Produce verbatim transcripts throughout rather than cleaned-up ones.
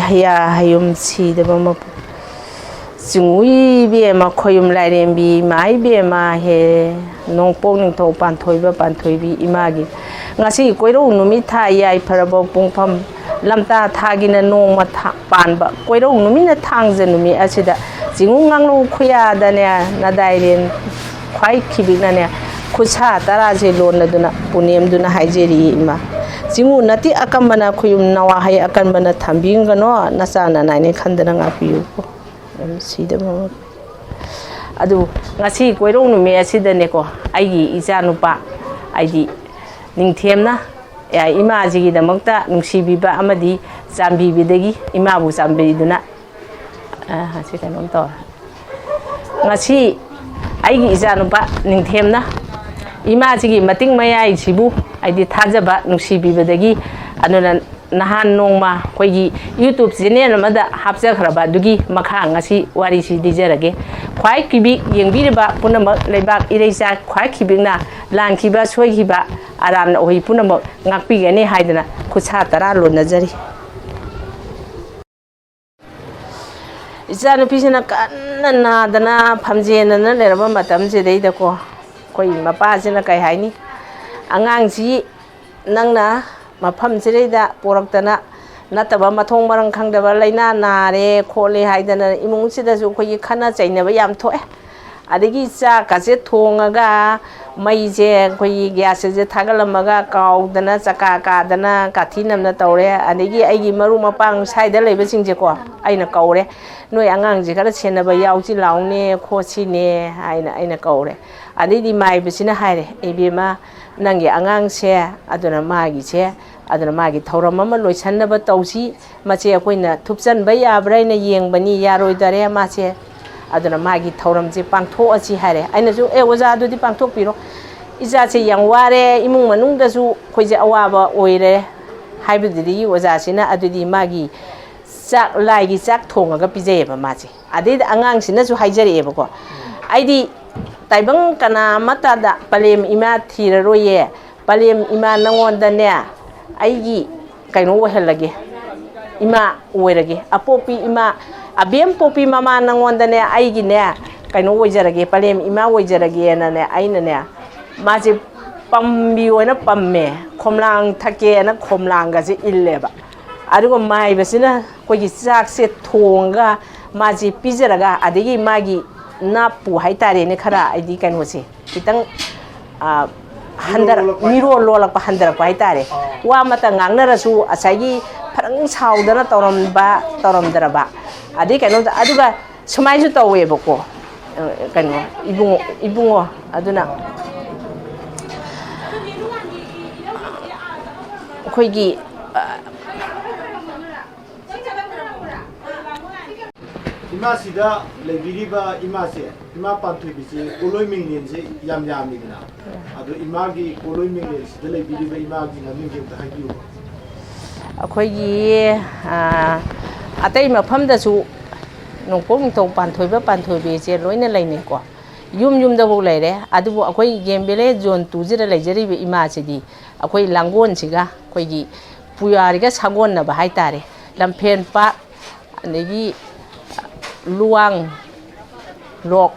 ꯍꯌꯥ ꯍꯌꯨꯝ ꯁꯤꯗꯕ ꯃꯄꯨ꯫ ꯆꯤꯡꯎ ꯏꯕꯦꯝꯃ, ꯈꯣꯌꯨꯝ ꯂꯥꯏꯔꯦꯝꯕꯤ, ꯏꯃꯥ ꯏꯕꯦꯝꯃ ꯍꯦ꯫ ꯅꯣꯡꯄꯣꯛ ꯅꯤꯡꯊꯧ ꯄꯥꯟꯊꯣꯏꯕ, ꯄꯥꯟꯊꯣꯏꯕꯤ ꯏꯃꯥꯒꯤ꯫ ꯉꯁꯤ ꯀꯣꯏꯔꯧ ꯅꯨꯃꯤꯠ ꯊꯥ ꯌꯥꯏꯐꯔꯕ ꯄꯨꯡꯐꯝ, ꯂꯝꯇꯥ ꯊꯥꯒꯤꯅ ꯅꯣꯡꯃ ꯊꯥ-, ꯄꯥꯟꯕ ꯀꯣꯏꯔꯧ ꯅꯨꯃꯤꯠꯅ ꯊꯥꯡꯖ ꯅꯨꯃꯤꯠ ꯑꯁꯤꯗ ꯆꯤꯡꯎ ꯉꯥꯡꯂꯧ ꯈꯨꯌꯥꯗꯅꯦ, ꯅꯗꯥꯏꯔꯦꯟ ꯈ꯭ꯋꯥꯏ ꯈꯤꯕꯤꯛꯅꯅꯦ, ꯈꯨꯠꯁꯥ ꯇꯔꯥꯁꯦ ꯂꯣꯟꯅꯗꯨꯅ ꯄꯨꯅꯦꯝꯗꯨꯅ ꯍꯥꯏꯖꯔꯤ ꯏꯃꯥ꯫ ꯆꯤꯡꯎ ꯅꯥꯇꯤꯛ ꯑꯀꯟꯕꯅ ꯈꯨꯌꯨꯝ ꯅꯋꯥꯍꯩ ꯑꯀꯟꯕꯅ ꯊꯝꯕꯤꯒꯅꯣ, ꯅꯆꯥ ꯅꯅꯥꯏꯅꯦ ꯈꯟꯗꯅ ꯉꯥꯛꯄꯤꯌꯨꯀꯣ꯫ ꯌꯥꯝ ꯁꯤꯗꯕ ꯑꯃ꯫ ꯑꯗꯨ ꯉꯁꯤ ꯀꯣꯏꯔꯧ ꯅꯨꯃꯤꯠ ꯑꯁꯤꯗꯅꯦꯀꯣ, ꯑꯩꯒꯤ ꯏꯆꯥ ꯅꯨꯄꯥ, ꯍꯥꯏꯗꯤ ꯅꯤꯡꯊꯦꯝꯅ, ꯑꯦ, ꯏꯃꯥꯁꯤꯒꯤꯗꯃꯛꯇ ꯅꯨꯡꯁꯤꯕꯤꯕ ꯑꯃꯗꯤ ꯆꯥꯟꯕꯤꯕꯗꯒꯤ ꯏꯃꯥꯕꯨ ꯆꯥꯟꯕꯤꯗꯨꯅ, ꯑ, ꯁꯤ ꯀꯩꯅꯣꯝ ꯇꯧꯔꯦ꯫ ꯉꯁꯤ ꯑꯩꯒꯤ ꯏꯆꯥꯅꯨꯄꯥ ꯅꯤꯡꯊꯦꯝꯅ ꯏꯃꯥꯁꯤꯒꯤ ꯃꯇꯤꯛ ꯃꯌꯥꯏꯁꯤꯕꯨ, ꯍꯥꯏꯗꯤ, ꯊꯥꯖꯕ, ꯅꯨꯡꯁꯤꯕꯤꯕꯗꯒꯤ, ꯑꯗꯨꯅ ꯅꯍꯥꯟ ꯅꯣꯡꯃ ꯑꯩꯈꯣꯏꯒꯤ YouTube channel ꯑꯃꯗ ꯍꯥꯞꯆꯈ꯭ꯔꯕ ꯑꯗꯨꯒꯤ ꯃꯈꯥ ꯉꯁꯤ ꯋꯥꯔꯤꯁꯤ ꯂꯤꯖꯔꯒꯦ꯫ ꯈ꯭ꯋꯥꯏ ꯀꯤꯕꯤꯛ ꯌꯦꯡꯕꯤꯔꯤꯕ ꯄꯨꯝꯅꯃꯛ, ꯂꯩꯕꯥꯛ ꯏꯔꯩꯆꯥ ꯈ꯭ꯋꯥꯏ ꯈꯤꯕꯤꯛꯅ ꯂꯥꯟꯈꯤꯕ, ꯁꯣꯏꯈꯤꯕ, ꯑꯔꯥꯟ ꯑꯍꯣꯏ ꯄꯨꯝꯅꯃꯛ ꯉꯥꯛꯄꯤꯒꯅꯤ ꯍꯥꯏꯗꯅ ꯈꯨꯠꯁꯥ ꯇꯔꯥ ꯂꯣꯟꯅꯖꯔꯤ꯫ ꯏꯆꯥꯅꯨꯄꯤꯁꯤꯅ ꯀꯟꯅ ꯅꯥꯗꯅ ꯐꯝꯖꯦꯟꯅꯅ ꯂꯩꯔꯕ ꯃꯇꯝꯁꯤꯗꯩꯗꯀꯣ, ꯑꯩꯈꯣꯏ ꯃꯄꯥꯁꯤꯅ ꯀꯩ ꯍꯥꯏꯅꯤ, ꯑꯉꯥꯡꯁꯤ ꯅꯪꯅ ꯃꯐꯝꯁꯤꯗꯩꯗ ꯄꯣꯔꯛꯇꯅ ꯅꯠꯇꯕ, ꯃꯊꯣꯡ ꯃꯔꯝ ꯈꯪꯗꯕ ꯂꯥꯏꯅꯥ ꯅꯥꯔꯦ ꯈꯣꯠꯂꯦ ꯍꯥꯏꯗꯅ ꯏꯃꯨꯡꯁꯤꯗꯁꯨ ꯑꯩꯈꯣꯏꯒꯤ ꯈꯠꯅ ꯆꯩꯅꯕ ꯌꯥꯝ ꯊꯣꯛꯑꯦ꯫ ꯑꯗꯒꯤ ꯆꯥꯛꯀꯁꯦ ꯊꯣꯡꯉꯒ ꯃꯩꯁꯦ ꯑꯩꯈꯣꯏꯒꯤ gas ꯁꯦ ꯊꯥꯒꯠꯂꯝꯃꯒ ꯀꯥꯎꯗꯅ ꯆꯀꯥ ꯀꯥꯗꯅ ꯀꯥꯊꯤ ꯅꯝꯅ ꯇꯧꯔꯦ꯫ ꯑꯗꯒꯤ ꯑꯩꯒꯤ ꯃꯔꯨꯞ ꯃꯄꯥꯡ ꯁ꯭ꯋꯥꯏꯗ ꯂꯩꯕꯁꯤꯡꯁꯦꯀꯣ, ꯑꯩꯅ ꯀꯧꯔꯦ, "ꯅꯣꯏ ꯑꯉꯥꯡꯁꯦ ꯈꯔ ꯁꯦꯟꯅꯕ ꯌꯥꯎꯁꯤ ꯂꯥꯎꯅꯦ ꯈꯣꯠꯁꯤꯅꯦ" ꯍꯥꯏꯅ ꯑꯩꯅ ꯀꯧꯔꯦ꯫ ꯑꯗꯩꯗꯤ ꯃꯥꯏꯕꯁꯤꯅ ꯍꯥꯏꯔꯦ, "ꯏꯕꯦꯝꯃ, ꯅꯪꯒꯤ ꯑꯉꯥꯡꯁꯦ ꯑꯗꯨꯅ ꯃꯥꯒꯤꯁꯦ, ꯑꯗꯨꯅ ꯃꯥꯒꯤ ꯊꯧꯔꯝ ꯑꯃ ꯂꯣꯏꯁꯟꯅꯕ ꯇꯧꯁꯤ꯫ ꯃꯁꯦ ꯑꯩꯈꯣꯏꯅ ꯊꯨꯞꯆꯟꯕ ꯌꯥꯕ꯭ꯔꯥ ꯍꯥꯏꯅ ꯌꯦꯡꯕꯅꯤ, ꯌꯥꯔꯣꯏꯗꯔꯦ ꯃꯥꯁꯦ꯫ ꯑꯗꯨꯅ ꯃꯥꯒꯤ ꯊꯧꯔꯝꯁꯦ ꯄꯥꯡꯊꯣꯛꯑꯁꯤ" ꯍꯥꯏꯔꯦ꯫ ꯑꯩꯅꯁꯨ, "ꯑꯦ, ꯑꯣꯖꯥ, ꯑꯗꯨꯗꯤ ꯄꯥꯡꯊꯣꯛꯄꯤꯔꯣ꯫ ꯏꯆꯥꯁꯦ ꯌꯥꯝ ꯋꯥꯔꯦ, ꯏꯃꯨꯡ ꯃꯅꯨꯡꯗꯁꯨ ꯑꯩꯈꯣꯏꯁꯦ ꯑꯋꯥꯕ ꯑꯣꯏꯔꯦ" ꯍꯥꯏꯕꯗꯨꯗꯒꯤ ꯑꯣꯖꯥꯁꯤꯅ ꯑꯗꯨꯗꯤ ꯃꯥꯒꯤ ꯆꯥꯛ, ꯂꯥꯏꯒꯤ ꯆꯥꯛ ꯊꯣꯡꯉꯒ ꯄꯤꯖꯩꯌꯦꯕ ꯃꯥꯁꯦ꯫ ꯑꯗꯩꯗ ꯑꯉꯥꯡꯁꯤꯅꯁꯨ ꯍꯥꯏꯖꯔꯛꯑꯦꯕꯀꯣ, "ꯑꯩꯗꯤ ꯇꯥꯏꯕꯪ ꯀꯅꯥ ꯑꯃꯠꯇꯗ ꯄꯂꯦꯝ ꯏꯃꯥ ꯊꯤꯔꯔꯣꯏꯌꯦ, ꯄꯂꯦꯝ ꯏꯃꯥ ꯅꯪꯉꯣꯟꯗꯅꯦ ꯑꯩꯒꯤ ꯀꯩꯅꯣ ꯑꯣꯏꯍꯜꯂꯒꯦ, ꯏꯃꯥ ꯑꯣꯏꯔꯒꯦ, ꯑꯄꯣꯛꯄꯤ ꯏꯃꯥ, ꯑꯕꯦꯝ ꯄꯣꯛꯄꯤ ꯃꯃꯥ, ꯅꯪꯉꯣꯟꯗꯅꯦ ꯑꯩꯒꯤꯅꯦ ꯀꯩꯅꯣ ꯑꯣꯏꯖꯔꯒꯦ, ꯄꯂꯦꯝ ꯏꯃꯥ ꯑꯣꯏꯖꯔꯒꯦꯅꯅꯦ ꯑꯩꯅꯅꯦ ꯃꯥꯁꯦ ꯄꯝꯕꯤ ꯑꯣꯏꯅ ꯄꯝꯃꯦ, ꯈꯣꯝꯂꯥꯡ ꯊꯛꯀꯦꯅ ꯈꯣꯝꯂꯥꯡꯒꯁꯦ ꯏꯜꯂꯦꯕ꯫ ꯑꯗꯨꯒ ꯃꯥꯏꯕꯁꯤꯅ ꯑꯩꯈꯣꯏꯒꯤ ꯆꯥꯛꯁꯦ ꯊꯣꯡꯉꯒ ꯃꯥꯁꯦ ꯄꯤꯖꯔꯒ, ꯑꯗꯒꯤ ꯃꯥꯒꯤ ꯅꯥꯞꯄꯨ ꯍꯥꯏꯇꯥꯔꯦꯅꯦ, ꯈꯔ ꯍꯥꯏꯗꯤ ꯀꯩꯅꯣꯁꯦ ꯈꯤꯇꯪ, ꯑ, ꯍꯟꯗꯔ-, ꯃꯤꯔꯣꯜ ꯂꯣꯜꯂꯛꯄ ꯍꯥꯏ-, ꯃꯤꯔꯣꯜ ꯂꯣꯜꯂꯛꯄ ꯍꯟꯊꯔꯛꯄ ꯍꯥꯏꯇꯥꯔꯦ꯫ ꯑꯥ꯫ ꯋꯥ ꯑꯃꯇ ꯉꯥꯡꯅꯔꯁꯨ ꯉꯁꯥꯏꯒꯤ ꯐꯔꯪ ꯁꯥꯎꯗꯅ ꯇꯧꯔꯝꯕ, ꯇꯧꯔꯝꯗ꯭ꯔꯕ, ꯑꯗꯩ ꯀꯩꯅꯣ, ꯑꯗꯨꯒ ꯁꯨꯃꯥꯏꯅꯁꯨ ꯇꯧꯋꯦꯕꯀꯣ, ꯑ, ꯀꯩꯅꯣ, ꯏꯕꯨꯡꯉꯣ, ꯏꯕꯨꯡꯉꯣ꯫ ꯑꯗꯨꯅ ꯑꯩꯈꯣꯏꯒꯤ, ꯑ, ꯏꯃꯥꯁꯤꯗ ꯂꯩꯕꯤꯔꯤꯕ ꯏꯃꯥꯁꯦ, ꯏꯃꯥ ꯄꯥꯟꯊꯣꯏꯕꯤꯁꯦ ꯄꯣꯠꯂꯣꯏ ꯃꯤꯡꯂꯦꯟꯁꯦ ꯌꯥꯝ ꯌꯥꯝꯃꯤꯗꯅ, ꯑꯗꯣ ꯏꯃꯥꯒꯤ ꯄꯣꯠꯂꯣꯏ ꯃꯤꯡꯂꯦꯟꯁꯤꯗ ꯂꯩꯕꯤꯔꯤꯕ ꯏꯃꯥꯒꯤ ꯃꯃꯤꯡꯁꯦ ꯑꯝꯇ ꯍꯥꯏꯕꯤꯌꯨ꯫ ꯑꯩꯈꯣꯏꯒꯤ, ꯑ, ꯑꯇꯩ ꯃꯐꯝꯗꯁꯨ ꯅꯣꯡꯄꯣꯛ ꯅꯤꯡꯊꯧ ꯄꯥꯟꯊꯣꯏꯕ ꯄꯥꯟꯊꯣꯏꯕꯤꯁꯦ ꯂꯣꯏꯅ ꯂꯩꯅꯩꯀꯣ, ꯌꯨꯝ ꯌꯨꯝꯗꯐꯥꯎ ꯂꯩꯔꯦ꯫ ꯑꯗꯨꯕꯨ ꯑꯩꯈꯣꯏ ꯒꯦꯝ ꯚꯤꯂꯦꯖ ꯖꯣꯟ ꯇꯨꯁꯤꯗ ꯂꯩꯖꯔꯤꯕ ꯏꯃꯥꯁꯤꯗꯤ ꯑꯩꯈꯣꯏ ꯂꯥꯡꯒꯣꯜꯁꯤꯒ ꯑꯩꯈꯣꯏꯒꯤ ꯄꯨꯋꯥꯔꯤꯒ ꯁꯥꯒꯣꯟꯅꯕ ꯍꯥꯏꯇꯥꯔꯦ, ꯂꯝꯐꯦꯟ ꯄꯥꯠ, ꯑꯗꯒꯤ ꯂꯨꯋꯥꯡ ꯂꯣꯛ,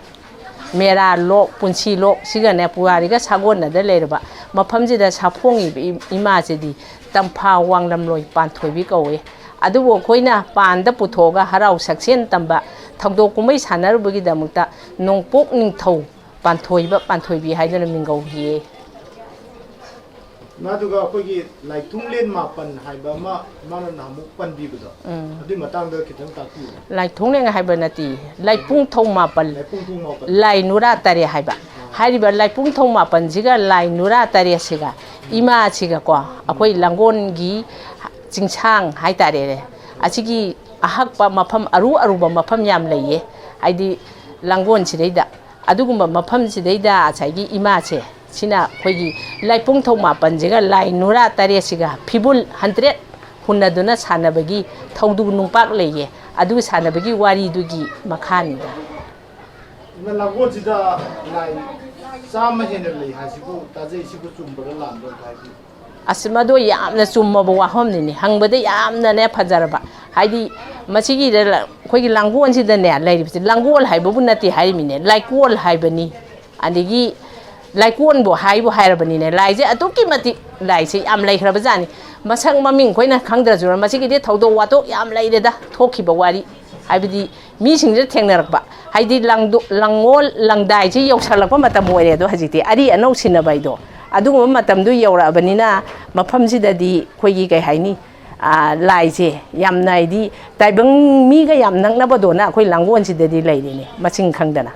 ꯃꯦꯔꯥ ꯂꯣꯛ, ꯄꯨꯟꯁꯤ ꯂꯣꯛ ꯁꯤꯒꯅꯦ ꯄꯨꯋꯥꯔꯤꯒ ꯁꯥꯒꯣꯟꯅꯗ ꯂꯩꯔꯕ ꯃꯐꯝꯁꯤꯗ ꯁꯥꯐꯣꯡꯉꯤꯕ ꯏ-, ꯏꯃꯥꯁꯤꯗꯤ ꯇꯝꯐꯥ ꯋꯥꯡꯂꯝꯂꯣꯏ ꯄꯥꯟꯊꯣꯏꯕꯤ ꯀꯧꯏ꯫ ꯑꯗꯨꯕꯨ ꯑꯩꯈꯣꯏꯅ ꯄꯥꯟꯗ ꯄꯨꯊꯣꯛꯑꯒ ꯍꯔꯥꯎ ꯁꯛꯁꯦꯟ ꯇꯝꯕ ꯊꯧꯗꯣꯛ ꯀꯨꯝꯍꯩ ꯁꯥꯟꯅꯔꯨꯕꯒꯤꯗꯃꯛꯇ ꯅꯣꯡꯄꯣꯛ ꯅꯤꯡꯊꯧ ꯄꯥꯟꯊꯣꯏꯕ, ꯄꯥꯟꯊꯣꯏꯕꯤ ꯍꯥꯏꯗꯨꯅ ꯃꯤꯡꯒꯧ ꯍꯤꯌꯦ꯫ ꯏꯃꯥꯗꯨꯒ ꯑꯩꯈꯣꯏꯒꯤ ꯂꯥꯏꯊꯨꯡꯂꯦꯟ ꯃꯥꯄꯟ ꯍꯥꯏꯕ ꯑꯃ ꯏꯃꯥꯅ ꯅꯍꯥꯟꯃꯨꯛ ꯄꯟꯕꯤꯕꯗꯣ, ꯎꯝ꯫ ꯑꯗꯨꯒꯤ ꯃꯇꯥꯡꯗ ꯈꯤꯇꯪ ꯇꯥꯛꯄꯤꯌꯨ꯫ ꯂꯥꯏꯊꯣꯡꯂꯦꯟ ꯍꯥꯏꯕ ꯅꯠꯇꯦ, ꯂꯥꯏꯄꯨꯡꯊꯧ ꯃꯥꯄꯜ, ꯂꯥꯏꯄꯨꯡꯊꯧ ꯃꯥꯄꯜ꯫ ꯂꯥꯏ ꯅꯨꯔꯥ ꯇꯔꯦꯠ ꯍꯥꯏꯕ꯫ ꯍꯥꯏꯔꯤꯕ ꯂꯥꯏꯄꯨꯡꯊꯧ ꯃꯥꯄꯜꯁꯤꯒ ꯂꯥꯏ ꯅꯨꯔꯥ ꯇꯔꯦꯠꯁꯤꯒ ꯏꯃꯥꯁꯤꯒꯀꯣ, ꯑꯩꯈꯣꯏ ꯂꯥꯡꯒꯣꯜꯒꯤ ꯆꯤꯡꯁꯥꯡ ꯍꯥꯏꯇꯥꯔꯦꯅꯦ, ꯑꯁꯤꯒꯤ ꯑꯍꯛꯄ ꯃꯐꯝ, ꯑꯔꯨ ꯑꯔꯨꯕ ꯃꯐꯝ ꯌꯥꯝ ꯂꯩꯌꯦ, ꯍꯥꯏꯗꯤ ꯂꯥꯡꯒꯣꯜꯁꯤꯗꯩꯗ꯫ ꯑꯗꯨꯒꯨꯝꯕ ꯃꯐꯝꯁꯤꯗꯩꯗ ꯉꯁꯥꯏꯒꯤ ꯏꯃꯥꯁꯦ, ꯁꯤꯅ ꯑꯩꯈꯣꯏꯒꯤ ꯂꯥꯏꯄꯨꯡꯊꯧ ꯃꯥꯄꯟꯁꯤꯒ ꯂꯥꯏ ꯅꯨꯔꯥ ꯇꯔꯦꯠꯁꯤꯒ ꯐꯤꯕꯨꯜ ꯍꯟꯗ꯭ꯔꯦꯠ ꯍꯨꯟꯅꯗꯨꯅ ꯁꯥꯟꯅꯕꯒꯤ ꯊꯧꯗꯨ ꯅꯨꯡꯄꯥꯛ ꯂꯩꯌꯦ꯫ ꯑꯗꯨ ꯁꯥꯟꯅꯕꯒꯤ ꯋꯥꯔꯤꯗꯨꯒꯤ ꯃꯈꯥꯅꯤꯗ꯫ ꯏꯃꯥ, ꯂꯥꯡꯒꯣꯜꯁꯤꯗ ꯂꯥꯏ ꯆꯥꯝꯃ ꯍꯦꯟꯅ ꯂꯩ ꯍꯥꯏꯁꯤꯕꯨ ꯇꯥꯖꯩ, ꯁꯤꯕꯨ ꯆꯨꯝꯕ꯭ꯔꯥ ꯂꯥꯟꯕ꯭ꯔꯥ ꯑꯝꯇ ꯍꯥꯏꯕꯤꯌꯨ꯫ ꯑꯁ, ꯃꯗꯣ ꯌꯥꯝꯅ ꯆꯨꯝꯃꯕ ꯋꯥꯐꯝꯅꯤꯅꯦ꯫ ꯍꯪꯕꯗ ꯌꯥꯝꯅꯅꯦ ꯐꯖꯔꯕ꯫ ꯍꯥꯏꯗꯤ, ꯃꯁꯤꯒꯤꯗ ꯂ-, ꯑꯩꯈꯣꯏꯒꯤ ꯂꯥꯡꯒꯣꯜꯁꯤꯗꯅꯦ ꯂꯩꯔꯤꯕꯁꯦ, ꯂꯥꯡꯒꯣꯜ ꯍꯥꯏꯕꯕꯨ ꯅꯠꯇꯦ ꯍꯥꯏꯔꯤꯃꯤꯅꯦ, ꯂꯥꯏꯀꯣꯜ ꯍꯥꯏꯕꯅꯤ꯫ ꯑꯗꯒꯤ ꯂꯥꯏꯀꯣꯟꯕꯨ ꯍꯥꯏꯕꯨ ꯍꯥꯏꯔꯕꯅꯤꯅꯦ, ꯂꯥꯏꯁꯦ ꯑꯗꯨꯛꯀꯤ ꯃꯇꯤꯛ, ꯂꯥꯏꯁꯦ ꯌꯥꯝ ꯂꯩꯈ꯭ꯔꯕ ꯖꯥꯠꯅꯤ꯫ ꯃꯁꯛ ꯃꯃꯤꯡ ꯑꯩꯈꯣꯏꯅ ꯈꯪꯗ꯭ꯔꯁꯨ, ꯃꯁꯤꯒꯤꯗꯤ ꯊꯧꯗꯣꯛ ꯋꯥꯊꯣꯛ ꯌꯥꯝ ꯂꯩꯔꯦꯗ, ꯊꯣꯛꯈꯤꯕ ꯋꯥꯔꯤ꯫ ꯍꯥꯏꯕꯗꯤ, ꯃꯤꯁꯤꯡꯁꯤꯗ ꯊꯦꯡꯅꯔꯛꯄ, ꯍꯥꯏꯗꯤ ꯂꯥꯡꯗꯣ-, ꯂꯥꯡꯉꯣꯜ ꯂꯥꯡꯗꯥꯏꯁꯤ ꯌꯧꯁꯜꯂꯛꯄ ꯃꯇꯝ ꯑꯣꯏꯔꯦ꯫ ꯑꯗꯣ ꯍꯧꯖꯤꯛꯇꯤ ꯑꯔꯤ ꯑꯅꯧ ꯁꯤꯟꯅꯕ ꯍꯥꯏꯗꯣ, ꯑꯗꯨꯒꯨꯝꯕ ꯃꯇꯝꯗꯨ ꯌꯧꯔꯛꯑꯕꯅꯤꯅ, ꯃꯐꯝꯁꯤꯗꯗꯤ ꯑꯩꯈꯣꯏꯒꯤ, ꯀꯩ ꯍꯥꯏꯅꯤ, ꯑꯥ, ꯂꯥꯏꯁꯦ ꯌꯥꯝꯅ, ꯍꯥꯏꯗꯤ, ꯇꯥꯏꯕꯪ ꯃꯤꯒ ꯌꯥꯝ ꯅꯛꯅꯕꯗꯣꯅ ꯑꯩꯈꯣꯏ ꯂꯥꯡꯒꯣꯜꯁꯤꯗꯗꯤ ꯂꯩꯔꯦꯅꯦ, ꯃꯁꯤꯡ ꯈꯪꯗꯅ꯫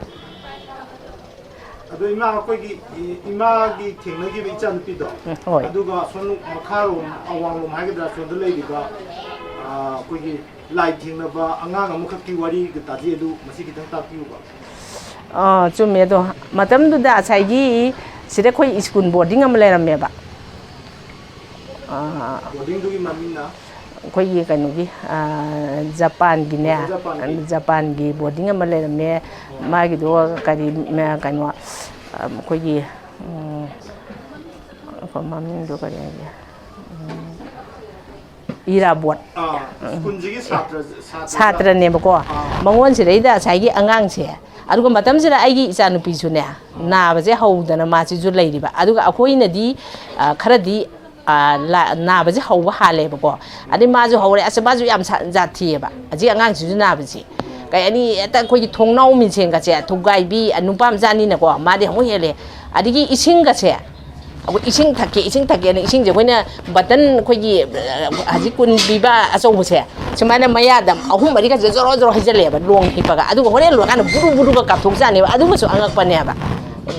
ꯑꯗꯣ ꯏꯃꯥ, ꯑꯩꯈꯣꯏꯒꯤ ꯏ-, ꯏꯃꯥꯒꯤ ꯊꯦꯡꯅꯈꯤꯕ ꯏꯆꯥꯅꯨꯄꯤꯗꯣ, ꯎꯝ, ꯍꯣꯏ꯫ ꯑꯗꯨꯒ ꯑꯁꯣꯝ ꯃꯈꯥꯔꯣꯝ, ꯑꯋꯥꯡꯂꯣꯝ ꯍꯥꯏꯒꯗ꯭ꯔꯥ, ꯑꯁꯣꯝꯗ ꯂꯩꯔꯤꯕ, ꯑ, ꯑꯩꯈꯣꯏꯒꯤ ꯂꯥꯏ ꯊꯦꯡꯅꯕ ꯑꯉꯥꯡ ꯑꯃꯈꯛꯀꯤ ꯋꯥꯔꯤꯒ ꯇꯥꯖꯩ, ꯑꯗꯨ ꯃꯁꯤ ꯈꯤꯇꯪ ꯇꯥꯛꯄꯤꯌꯨꯕ꯫ ꯑꯥ, ꯆꯨꯝꯃꯦ꯫ ꯑꯗꯣ ꯃꯇꯝꯗꯨꯗ ꯉꯁꯥꯏꯒꯤ ꯁꯤꯗ ꯑꯩꯈꯣꯏ ꯁ꯭ꯀꯨꯜ ꯕꯣꯔꯗꯤꯡ ꯑꯃ ꯂꯩꯔꯝꯃꯦꯕ꯫ ꯑꯥ, ꯕꯣꯔꯗꯤꯡꯗꯨꯒꯤ ꯃꯃꯤꯡꯅ? ꯑꯩꯈꯣꯏꯒꯤ ꯀꯩꯅꯣꯒꯤ, ꯑꯥ, ꯖꯄꯥꯟꯒꯤꯅꯦ, ꯖꯄꯥꯟꯒꯤ꯫ ꯖꯄꯥꯟꯒꯤ ꯕꯣꯔꯗꯤꯡ ꯑꯃ ꯂꯩꯔꯝꯃꯦ꯫ ꯑꯣ꯫ ꯃꯥꯒꯤꯗꯣ ꯀꯔꯤ, ꯀꯩꯅꯣ, ꯑꯩꯈꯣꯏꯒꯤ, ꯎꯝ, ꯃꯃꯤꯡꯗꯣ ꯀꯔꯤ ꯍꯥꯏꯒꯦ? ꯎꯝ, ꯏꯔꯥꯕꯣꯠ꯫ ꯑꯥ, ꯁ꯭ꯀꯨꯜꯁꯤꯒꯤ ꯁꯥꯇ꯭ꯔ, ꯁꯥꯇ꯭ꯔ? ꯁꯥꯇ꯭ꯔꯅꯦꯕꯀꯣ꯫ ꯑꯥ꯫ ꯃꯉꯣꯟꯁꯤꯗꯩꯗ ꯉꯁꯥꯏꯒꯤ ꯑꯉꯥꯡꯁꯦ, ꯑꯗꯨꯒ ꯃꯇꯝꯁꯤꯗ ꯑꯩꯒꯤ ꯏꯆꯥꯅꯨꯄꯤꯁꯨꯅꯦ, ꯑꯥ꯫ ꯅꯥꯕꯁꯦ ꯍꯧꯗꯅ ꯃꯥꯁꯤꯁꯨ ꯂꯩꯔꯤꯕ꯫ ꯑꯗꯨꯒ ꯑꯩꯈꯣꯏꯅꯗꯤ, ꯑ, ꯈꯔꯗꯤ, ꯑ, ꯂꯥ-, ꯅꯥꯕꯁꯦ ꯍꯧꯕ ꯍꯥꯜꯂꯦꯕꯀꯣ꯫ ꯑꯗꯩ ꯃꯥꯁꯨ ꯍꯧꯔꯦ, ꯑꯁ, ꯃꯥꯁꯨ ꯌꯥꯝ ꯁꯥ-, ꯖꯥꯠ ꯊꯤꯌꯦꯕ꯫ ꯍꯧꯖꯤꯛ ꯑꯉꯥꯡꯁꯤꯁꯨ ꯅꯥꯕꯁꯤ꯫ ꯀꯩ ꯍꯥꯏꯅꯤ, ꯍꯦꯛꯇ ꯑꯩꯈꯣꯏꯒꯤ ꯊꯣꯡꯅꯥꯎ ꯃꯤꯡꯁꯦꯟꯒꯁꯦ ꯊꯨꯒꯥꯏꯕꯤ, ꯅꯨꯄꯥ ꯃꯆꯥꯅꯤꯅꯀꯣ, ꯃꯥꯗꯤ ꯑꯃꯨꯛ ꯍꯦꯜꯂꯦ꯫ ꯑꯗꯒꯤ ꯏꯁꯤꯡꯒꯁꯦ, ꯑꯩꯈꯣꯏ ꯏꯁꯤꯡ ꯊꯛꯀꯦ, ꯏꯁꯤꯡ ꯊꯛꯀꯦꯅ ꯏꯁꯤꯡꯁꯦ ꯑꯩꯈꯣꯏꯅ ꯕꯇꯟ, ꯑꯩꯈꯣꯏꯒꯤ, ꯑ, ꯍꯧꯖꯤꯛ ꯀꯨꯟ ꯄꯤꯕ ꯑꯆꯧꯕꯁꯦ, ꯁꯨꯃꯥꯏꯅ ꯃꯌꯥꯗ ꯑꯍꯨꯝ ꯃꯔꯤꯒꯁꯦ ꯖꯣꯔꯣ ꯖꯣꯔꯣ ꯍꯩꯖꯤꯜꯂꯛꯑꯦꯕ, ꯂꯣꯡ ꯍꯤꯞꯄꯒ꯫ ꯑꯗꯨꯒ ꯍꯣꯔꯦꯟ ꯂꯣꯏꯔꯀꯥꯟꯗ ꯕꯨꯔꯨ ꯕꯨꯔꯨꯒ ꯀꯥꯞꯊꯣꯛꯆꯥꯅꯦꯕ꯫ ꯑꯗꯨꯃꯁꯨ ꯑꯉꯛꯄꯅꯦꯕ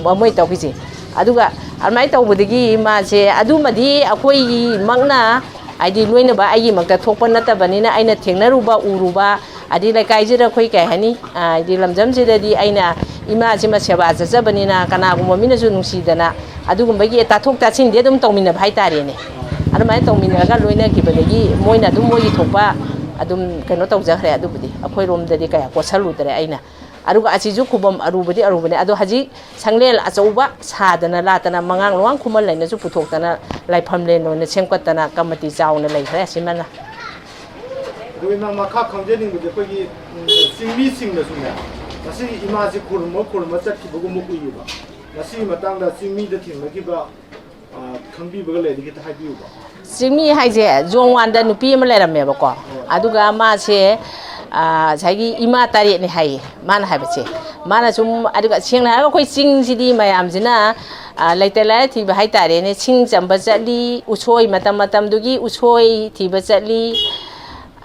ꯃꯣꯏ ꯇꯧꯈꯤꯁꯦ꯫ ꯑꯗꯨꯒ ꯑꯗꯨꯃꯥꯏꯅ ꯇꯧꯕꯗꯒꯤ ꯃꯥꯁꯦ, ꯑꯗꯨꯃꯗꯤ ꯑꯩꯈꯣꯏꯒꯤꯃꯛꯅ, ꯍꯥꯏꯗꯤ, ꯂꯣꯏꯅꯕ ꯑꯩꯒꯤꯃꯛꯇ ꯊꯣꯛꯄ ꯅꯠꯇꯕꯅꯤꯅ, ꯑꯩꯅ ꯊꯦꯡꯅꯔꯨꯕ, ꯎꯔꯨꯕ, ꯑꯗꯩ ꯂꯩꯀꯥꯏꯁꯤꯗ ꯑꯩꯈꯣꯏ, ꯀꯩ ꯍꯥꯏꯅꯤ, ꯑ, ꯍꯥꯏꯗꯤ, ꯂꯝꯗꯝꯁꯤꯗꯗꯤ ꯑꯩꯅ ꯏꯃꯥꯁꯤꯃ ꯁꯦꯕꯥ ꯆꯠꯆꯕꯅꯤꯅ, ꯀꯅꯥꯒꯨꯝꯕ ꯃꯤꯅꯁꯨ ꯅꯨꯡꯁꯤꯗꯅ ꯑꯗꯨꯒꯨꯝꯕꯒꯤ ꯇꯥꯊꯣꯛ ꯇꯥꯁꯤꯟꯗꯤ ꯑꯗꯨꯝ ꯇꯧꯃꯤꯟꯅꯕ ꯍꯥꯏꯇꯥꯔꯦꯅꯦ꯫ ꯑꯗꯨꯃꯥꯏꯅ ꯇꯧꯃꯤꯟꯅꯔꯒ ꯂꯣꯏꯅꯈꯤꯕꯗꯒꯤ ꯃꯣꯏꯅ ꯑꯗꯨꯝ ꯃꯣꯏꯒꯤ ꯊꯣꯛꯄ ꯑꯗꯨꯝ ꯀꯩꯅꯣ ꯇꯧꯖꯈ꯭ꯔꯦ꯫ ꯑꯗꯨꯕꯨꯗꯤ ꯑꯩꯈꯣꯏꯔꯣꯝꯗꯗꯤ ꯀꯌꯥ ꯀꯣꯠꯁꯜꯂꯨꯗ꯭ꯔꯦ ꯑꯩꯅ꯫ ꯑꯗꯨꯒ ꯑꯁꯤꯁꯨ ꯈꯨꯕꯝ ꯑꯔꯨꯕꯗꯤ ꯑꯔꯨꯕꯅꯦ꯫ ꯑꯗꯣ ꯍꯧꯖꯤꯛ ꯁꯪꯂꯦꯟ ꯑꯆꯧꯕ ꯁꯥꯗꯅ ꯂꯥꯠꯇꯅ ꯃꯉꯥꯡ ꯂꯨꯋꯥꯡ ꯈꯨꯃꯟ ꯂꯩꯅꯁꯨ ꯄꯨꯊꯣꯛꯇꯅ ꯂꯥꯏꯐꯝ ꯂꯦꯟ ꯑꯣꯏꯅ ꯁꯦꯝꯒꯠꯇꯅ ꯀꯝꯃꯤꯇꯤ ꯆꯥꯎꯅ ꯂꯩꯈ꯭ꯔꯦ꯫ ꯑꯁꯤꯃꯅ꯫ ꯑꯗꯨꯒ ꯏꯃꯥ, ꯃꯈꯥ ꯈꯪꯖꯅꯤꯡꯕꯁꯦ, ꯑꯩꯈꯣꯏꯒꯤ, ꯎꯝ, ꯆꯤꯡꯃꯤꯁꯤꯡꯅꯁꯨꯅꯦ, ꯉꯁꯤꯒꯤ ꯏꯃꯥꯁꯤ ꯈꯨꯔꯨꯝꯃ ꯈꯨꯔꯨꯝꯃ ꯆꯠꯈꯤꯕꯒꯨꯝꯕ ꯎꯏꯌꯦꯕ꯫ ꯃꯁꯤꯒꯤ ꯃꯇꯥꯡꯗ ꯆꯤꯡꯃꯤꯗ ꯊꯦꯡꯅꯈꯤꯕ, ꯑ, ꯈꯪꯕꯤꯕꯒ ꯂꯩꯔꯗꯤ ꯈꯤꯇ ꯍꯥꯏꯕꯤꯌꯨꯕ꯫ ꯆꯤꯡꯃꯤ ꯍꯥꯏꯁꯦ ꯖꯣꯡꯋꯥꯟꯗ ꯅꯨꯄꯤ ꯑꯃ ꯂꯩꯔꯝꯃꯦꯕꯀꯣ꯫ ꯑꯗꯨꯒ ꯃꯥꯁꯦ, ꯑ, ꯉꯁꯥꯏꯒꯤ ꯏꯃꯥ ꯇꯔꯦꯠꯅꯦ ꯍꯥꯏꯌꯦ ꯃꯥꯅ ꯍꯥꯏꯕꯁꯦ꯫ ꯃꯥꯅ ꯁꯨꯝ, ꯑꯗꯨꯒ ꯁꯦꯡꯅ ꯍꯥꯏꯔꯒ ꯑꯩꯈꯣꯏ ꯆꯤꯡꯁꯤꯗꯤ ꯃꯌꯥꯝꯁꯤꯅ, ꯑ, ꯂꯩꯇ ꯂꯥꯏꯔ ꯊꯤꯕ ꯍꯥꯏꯇꯥꯔꯦꯅꯦ, ꯁꯤꯡ ꯆꯟꯕ ꯆꯠꯂꯤ, ꯎꯁꯣꯏ, ꯃꯇꯝ ꯃꯇꯝꯗꯨꯒꯤ ꯎꯁꯣꯏ ꯊꯤꯕ ꯆꯠꯂꯤ,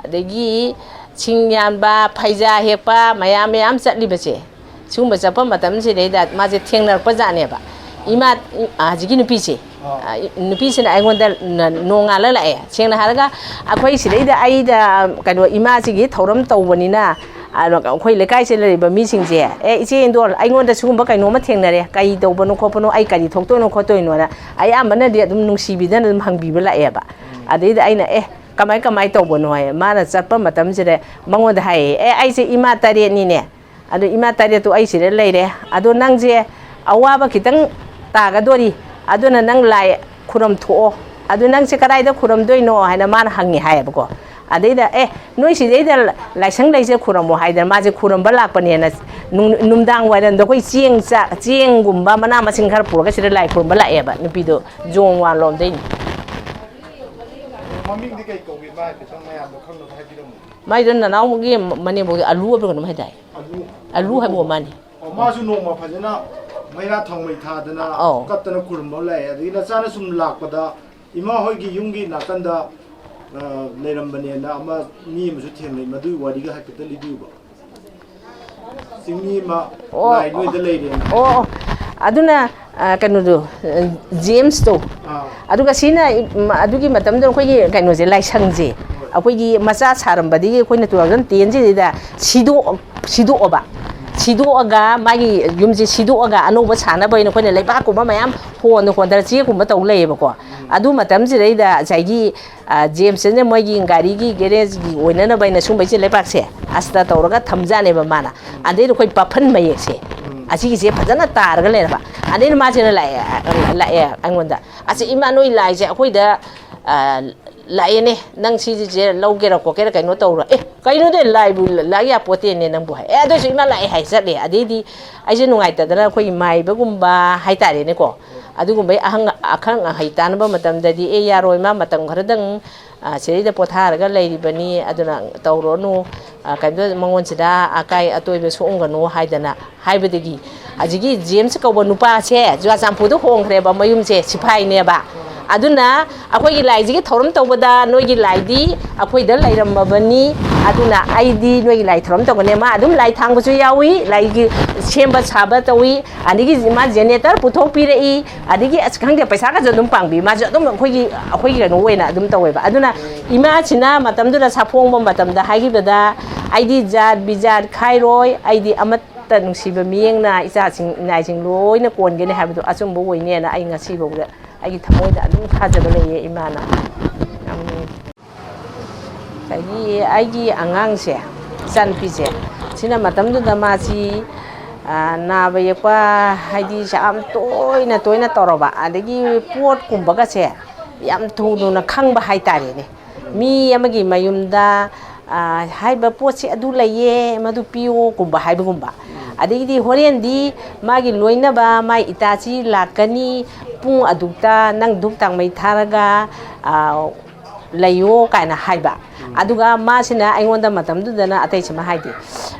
ꯑꯗꯒꯤ ꯁꯤꯡ ꯌꯥꯟꯕ, ꯐꯩꯖꯥ ꯍꯦꯛꯄ, ꯃꯌꯥꯝ ꯃꯌꯥꯝ ꯆꯠꯂꯤꯕꯁꯦ, ꯁꯤꯒꯨꯝꯕ ꯆꯠꯄ ꯃꯇꯝꯁꯤꯗꯩꯗ ꯃꯥꯁꯦ ꯊꯦꯡꯅꯔꯛꯄ ꯖꯥꯠꯅꯦꯕ꯫ ꯏꯃꯥ, ꯑ, ꯍꯧꯖꯤꯛꯀꯤ ꯅꯨꯄꯤꯁꯦ, ꯑ, ꯅꯨꯄꯤꯁꯤꯅ ꯑꯩꯉꯣꯟꯗ ꯅ-, ꯅꯣꯡꯉꯥꯜꯂ ꯂꯥꯛꯑꯦ꯫ ꯁꯦꯡꯅ ꯍꯥꯏꯔꯒ ꯑꯩꯈꯣꯏ ꯁꯤꯗꯩꯗ ꯑꯩꯗ, ꯀꯩꯅꯣ, ꯏꯃꯥꯁꯤꯒꯤ ꯊꯧꯔꯝ ꯇꯧꯕꯅꯤꯅ, ꯑ, ꯑꯩꯈꯣꯏ ꯂꯩꯀꯥꯏꯁꯤꯗ ꯂꯩꯔꯤꯕ ꯃꯤꯁꯤꯡꯁꯦ, "ꯑꯦ, ꯏꯆꯦ ꯏꯟꯗꯣꯜ, ꯑꯩꯉꯣꯟꯗ ꯁꯤꯒꯨꯝꯕ ꯀꯩꯅꯣꯝꯃ ꯊꯦꯡꯅꯔꯦ, ꯀꯔꯤ ꯇꯧꯕꯅꯣ ꯈꯣꯠꯄꯅꯣ, ꯑꯩ ꯀꯔꯤ ꯊꯣꯛꯇꯣꯏꯅꯣ ꯈꯣꯠꯇꯣꯏꯅꯣꯅ" ꯑꯌꯥꯝꯕꯅꯗꯤ ꯑꯗꯨꯝ ꯅꯨꯡꯁꯤꯕꯤꯗꯅ ꯑꯗꯨꯝ ꯍꯪꯕꯤꯕ ꯂꯥꯛꯑꯦꯕ꯫ ꯑꯗꯩꯗ ꯑꯩꯅ, "ꯑꯦ, ꯀꯃꯥꯏ ꯀꯃꯥꯏ ꯇꯧꯕꯅꯣ?" ꯍꯥꯏ꯫ ꯃꯥꯅ ꯆꯠꯄ ꯃꯇꯝꯁꯤꯗ ꯃꯉꯣꯟꯗ ꯍꯥꯏꯌꯦ, "ꯑꯦ, ꯑꯩꯁꯦ ꯏꯃꯥ ꯇꯔꯦꯠꯅꯤꯅꯦ, ꯑꯗꯣ ꯏꯃꯥ ꯇꯔꯦꯠꯇꯨ ꯑꯩ ꯁꯤꯗ ꯂꯩꯔꯦ, ꯑꯗꯣ ꯅꯪꯁꯦ ꯑꯋꯥꯕ ꯈꯤꯇꯪ ꯇꯥꯒꯗꯣꯔꯤ, ꯑꯗꯨꯅ ꯅꯪ ꯂꯥꯏ ꯈꯨꯔꯝ ꯊꯣꯛꯑꯣ꯫ ꯑꯗꯨ ꯅꯪꯁꯦ ꯀꯗꯥꯏꯗ ꯈꯨꯔꯝꯗꯣꯏꯅꯣ?" ꯍꯥꯏꯅ ꯃꯥꯅ ꯍꯪꯉꯦ ꯍꯥꯏꯌꯦꯕꯀꯣ꯫ ꯑꯗꯩꯗ, "ꯑꯦ, ꯅꯣꯏ ꯁꯤꯗꯩꯗ ꯂꯥꯏꯁꯪ ꯂꯩꯁꯦ ꯈꯨꯔꯝꯃꯣ" ꯍꯥꯏꯗꯅ ꯃꯥꯁꯦ ꯈꯨꯔꯝꯕ ꯂꯥꯛꯄꯅꯦꯅ ꯅꯨꯡ-, ꯅꯨꯡꯗꯥꯡ ꯋꯥꯏꯔꯝꯗ ꯑꯩꯈꯣꯏ ꯆꯦꯡ ꯆꯥꯛ, ꯆꯦꯡꯒꯨꯝꯕ ꯃꯅꯥ ꯃꯁꯤꯡ ꯈꯔ ꯄꯨꯔꯒ ꯁꯤꯗ ꯂꯥꯏ ꯈꯨꯔꯝꯕ ꯂꯥꯛꯑꯦꯕ ꯅꯨꯄꯤꯗꯣ, ꯖꯣꯡ ꯋꯥꯟ ꯂꯣꯝꯗꯩꯅꯤ꯫ ꯃꯃꯤꯡꯗꯤ ꯀꯩ ꯀꯧꯒꯦ? ꯃꯥ ꯍꯥꯏꯐꯦꯠꯇꯪ ꯃꯌꯥꯝꯗ ꯈꯪꯅꯕ ꯍꯥꯏꯕꯤꯔꯝꯃꯨ꯫ ꯃꯥꯏꯗꯣ ꯅꯅꯥꯎꯒꯤ ꯃꯅꯦꯝꯕꯣꯛꯒꯤ ꯑꯂꯨ ꯍꯥꯏꯕ꯭ꯔ ꯀꯩꯅꯣꯝ ꯍꯥꯏꯗꯥꯏ? ꯑꯂꯨ꯫ ꯑꯂꯨ ꯍꯥꯏꯕ ꯑꯣꯏ ꯃꯥꯅꯤ꯫ ꯑꯣ, ꯃꯥꯁꯨ ꯅꯣꯡꯃ ꯐꯖꯅ ꯃꯩꯔꯥ ꯊꯥꯎꯃꯩ ꯊꯥꯗꯅ, ꯑꯧ, ꯀꯠꯇꯅ ꯈꯨꯔꯨꯝꯕ ꯂꯥꯛꯑꯦ꯫ ꯑꯗꯒꯤ ꯅꯆꯥꯅ ꯁꯨꯝ ꯂꯥꯛꯄꯗ ꯏꯃꯥ ꯍꯣꯏꯒꯤ ꯌꯨꯝꯒꯤ ꯅꯥꯀꯟꯗ, ꯑ, ꯂꯩꯔꯝꯕꯅꯦꯅ ꯑꯃ ꯃꯤ ꯑꯃꯁꯨ ꯊꯦꯡꯅꯩ, ꯃꯗꯨꯒꯤ ꯋꯥꯔꯤꯒ ꯍꯥꯏꯐꯦꯠꯇ ꯂꯤꯕꯤꯌꯨꯕ꯫ ꯆꯤꯡꯃꯤ ꯑꯃ, ꯑꯣ, ꯂꯥꯏ ꯅꯣꯏꯗ ꯂꯩꯔꯦꯅ꯫ ꯑꯣ, ꯑꯣ꯫ ꯑꯗꯨꯅ, ꯑ, ꯀꯩꯅꯣꯗꯣ, ꯑ, ꯖꯦꯝꯁꯇꯣ꯫ ꯑꯥ꯫ ꯑꯗꯨꯒ ꯁꯤꯅ, ꯏ-, ꯃ-, ꯑꯗꯨꯒꯤ ꯃꯇꯝꯗ ꯑꯩꯈꯣꯏꯒꯤ ꯀꯩꯅꯣꯁꯦ, ꯂꯥꯏꯁꯪꯁꯦ, ꯍꯣꯏ꯫ ꯑꯩꯈꯣꯏꯒꯤ ꯃꯆꯥ ꯁꯥꯔꯝꯕꯗꯒꯤ ꯑꯩꯈꯣꯏꯅ two thousand ten ꯁꯤꯗꯩꯗ ꯁꯤꯗꯣꯛ-, ꯁꯤꯗꯣꯛꯑꯕ꯫ ꯁꯤꯗꯣꯛꯑꯒ, ꯃꯥꯒꯤ ꯌꯨꯝꯁꯦ ꯁꯤꯗꯣꯛꯑꯒ ꯑꯅꯧꯕ ꯁꯥꯅꯕ ꯑꯣꯏꯅ ꯑꯩꯈꯣꯏꯅ ꯂꯩꯕꯥꯛꯀꯨꯝꯕ ꯃꯌꯥꯝ ꯍꯣꯟꯗ ꯍꯣꯟꯗꯅ ꯆꯦꯛꯀꯨꯝꯕ ꯇꯧ ꯂꯩꯌꯦꯕꯀꯣ꯫ ꯑꯗꯨ ꯃꯇꯝꯁꯤꯗꯩꯗ ꯉꯁꯥꯏꯒꯤ, ꯑ, ꯖꯦꯝꯁꯅ ꯃꯣꯏꯒꯤ ꯒꯥꯔꯤꯒꯤ ꯒꯦꯔꯦꯖꯀꯤ ꯑꯣꯏꯅꯅꯕ ꯍꯥꯏꯅ ꯁꯨꯝꯕꯩꯁꯦ ꯂꯩꯕꯥꯛꯁꯦ ꯑꯁꯤꯗ ꯇꯧꯔꯒ ꯊꯝꯖꯥꯠꯅꯦꯕ ꯃꯥꯅ꯫ ꯑꯗꯩꯗ ꯑꯩꯈꯣꯏ ꯄꯥꯐꯟ ꯃꯌꯦꯛꯁꯦ ꯑꯁꯤꯒꯤꯁꯦ ꯐꯖꯅ ꯇꯥꯔꯒ ꯂꯩꯔꯕ꯫ ꯑꯗꯩꯗ ꯃꯥꯁꯤꯅ ꯂꯥꯛꯑꯦ, ꯂꯥꯛꯑꯦ ꯑꯩꯉꯣꯟꯗ, "ꯑꯁ, ꯏꯃꯥ, ꯅꯣꯏ ꯂꯥꯏꯁꯦ ꯑꯩꯈꯣꯏꯗ, ꯑ, ꯂꯥꯛꯑꯦꯅꯦ, ꯅꯪ ꯁꯤꯁꯦ ꯂꯧꯒꯦꯔꯥ ꯈꯣꯠꯀꯦꯔꯥ ꯀꯩꯅꯣ ꯇꯧꯔꯣ?" "ꯑꯦ, ꯀꯩꯅꯣꯗ ꯂꯥꯏꯕꯨ ꯂꯥꯛ ꯌꯥꯄꯣꯠꯇꯦꯅꯦ ꯅꯪꯕꯨ", ꯍꯥꯏ꯫ "ꯑꯦ, ꯑꯗꯨꯏꯁꯨ ꯏꯃꯥ ꯂꯥꯛꯑꯦ" ꯍꯥꯏ ꯆꯠꯂꯦ꯫ ꯑꯗꯩꯗꯤ ꯑꯩꯁꯦ ꯅꯨꯡꯉꯥꯏꯇꯗꯅ ꯑꯩꯈꯣꯏ ꯃꯥꯏꯕꯒꯨꯝꯕ ꯍꯥꯏꯇꯥꯔꯦꯅꯦꯀꯣ, ꯑꯗꯨꯒꯨꯝꯕꯩ ꯑꯍꯪ-, ꯑꯈꯪ ꯑꯍꯩ ꯇꯥꯟꯅꯕ ꯃꯇꯝꯗꯗꯤ, "ꯑꯦ, ꯌꯥꯔꯣꯏ, ꯃꯥ ꯃꯇꯝ ꯈꯔꯗꯪ, ꯑ, ꯁꯤꯗꯩꯗ ꯄꯣꯊꯥꯔꯒ ꯂꯩꯔꯤꯕꯅꯤ, ꯑꯗꯨꯅ ꯇꯧꯔꯨꯔꯅꯨ, ꯑ, ꯀꯩꯝꯇ ꯃꯉꯣꯟꯁꯤꯗ ꯑꯀꯥꯏ ꯑꯇꯣꯏꯕ ꯁꯣꯛꯍꯟꯒꯅꯨ" ꯍꯥꯏꯗꯅ ꯍꯥꯏꯕꯗꯒꯤ ꯍꯧꯖꯤꯛꯀꯤ ꯖꯦꯝꯁ ꯀꯧꯕ ꯅꯨꯄꯥꯁꯦ ꯆꯨꯔꯥꯆꯥꯟꯄꯨꯔꯗ ꯍꯣꯡꯈ꯭ꯔꯦꯕ, ꯃꯌꯨꯝꯁꯦ ꯁꯤꯐꯥꯏꯅꯦꯕ꯫ ꯑꯗꯨꯅ ꯑꯩꯈꯣꯏꯒꯤ ꯂꯥꯏꯁꯤꯒꯤ ꯊꯧꯔꯝ ꯇꯧꯕꯗ ꯅꯣꯏꯒꯤ ꯂꯥꯏꯗꯤ ꯑꯩꯈꯣꯏꯗ ꯂꯩꯔꯝꯃꯕꯅꯤ, ꯑꯗꯨꯅ ꯑꯩꯗꯤ ꯅꯣꯏꯒꯤ ꯂꯥꯏ ꯊꯧꯔꯝ ꯇꯧꯒꯅꯤ꯫ ꯃꯥ ꯑꯗꯨꯝ ꯂꯥꯏ ꯊꯥꯡꯕꯁꯨ ꯌꯥꯎꯏ, ꯂꯥꯏꯒꯤ ꯁꯦꯝꯕ ꯁꯥꯕ ꯇꯧꯏ, ꯑꯗꯒꯤ ꯃꯥ ꯖꯦꯅꯦꯇꯔ ꯄꯨꯊꯣꯛꯄꯤꯔꯛꯏ, ꯑꯗꯒꯤ ꯑꯁ ꯈꯪꯗꯦ, ꯄꯩꯁꯥꯒꯁꯨ ꯑꯗꯨꯝ ꯄꯥꯡꯕꯤ꯫ ꯃꯥꯁꯨ ꯑꯗꯨꯝ ꯑꯩꯈꯣꯏꯒꯤ, ꯑꯩꯈꯣꯏꯒꯤ ꯀꯩꯅꯣ ꯑꯣꯏꯅ ꯑꯗꯨꯝ ꯇꯧꯋꯦꯕ꯫ ꯑꯗꯨꯅ ꯏꯃꯥꯁꯤꯅ ꯃꯇꯝꯗꯨꯗ ꯁꯥꯐꯣꯡꯕ ꯃꯇꯝꯗ ꯍꯥꯏꯈꯤꯕꯗ, "ꯑꯩꯗꯤ ꯖꯥꯠ ꯕꯤꯖꯥꯠ ꯈꯥꯏꯔꯣꯏ, ꯑꯩꯗꯤ ꯑꯃꯠꯇ ꯅꯨꯡꯁꯤꯕ ꯃꯤꯠꯌꯦꯡꯅ ꯏꯆꯥꯁꯤꯡ ꯏꯅꯥꯏꯁꯤꯡ ꯂꯣꯏꯅ ꯀꯣꯟꯒꯅꯤ" ꯍꯥꯏꯕꯗꯣ ꯑꯆꯨꯝꯕ ꯑꯣꯏꯅꯦꯅ ꯑꯩ ꯉꯁꯤꯐꯥꯎꯗ ꯑꯩꯒꯤ ꯊꯃꯣꯏꯗ ꯑꯗꯨꯝ ꯊꯥꯖꯕ ꯂꯩꯌꯦ ꯏꯃꯥꯅ꯫ ꯌꯥꯝ ꯅꯨꯡꯉꯥꯏ꯫ ꯑꯗꯒꯤ ꯑꯩꯒꯤ ꯑꯉꯥꯡꯁꯦ, ꯏꯆꯥꯅꯨꯄꯤꯁꯦ, ꯁꯤꯅ ꯃꯇꯝꯗꯨꯗ ꯃꯥꯁꯤ, ꯑ, ꯅꯥꯕ ꯌꯦꯛꯄ, ꯍꯥꯏꯗꯤ ꯌꯥꯝ ꯇꯣꯏꯅ ꯇꯣꯏꯅ ꯇꯧꯔꯕ, ꯑꯗꯒꯤ ꯄꯣꯠꯀꯨꯝꯕꯒꯁꯦ ꯌꯥꯝ ꯊꯨ ꯊꯨꯅ ꯈꯪꯕ ꯍꯥꯏꯇꯥꯔꯦꯅꯦ꯫ ꯃꯤ ꯑꯃꯒꯤ ꯃꯌꯨꯝꯗ, ꯑ, ꯍꯥꯏꯕ ꯄꯣꯠꯁꯤ ꯑꯗꯨ ꯂꯩꯌꯦ, ꯃꯗꯨ ꯄꯤꯌꯣꯒꯨꯝꯕ ꯍꯥꯏꯕꯒꯨꯝꯕ꯫ ꯑꯗꯒꯤꯗꯤ ꯍꯣꯔꯦꯟꯗꯤ ꯃꯥꯒꯤ ꯂꯣꯏꯅꯕ ꯃꯥꯏ ꯏꯇꯥꯁꯤ ꯂꯥꯛꯀꯅꯤ, ꯄꯨꯡ ꯑꯗꯨꯛꯇ ꯅꯪ ꯙꯨꯞ ꯇꯥꯡꯃꯩ ꯊꯥꯔꯒ, ꯑ, ꯂꯩꯌꯣ ꯀꯥꯏꯅ ꯍꯥꯏꯕ꯫ ꯑꯗꯨꯒ ꯃꯥꯁꯤꯅ ꯑꯩꯉꯣꯟꯗ ꯃꯇꯝꯗꯨꯗꯅ ꯑꯇꯩꯁꯤꯃ ꯍꯥꯏꯗꯦ꯫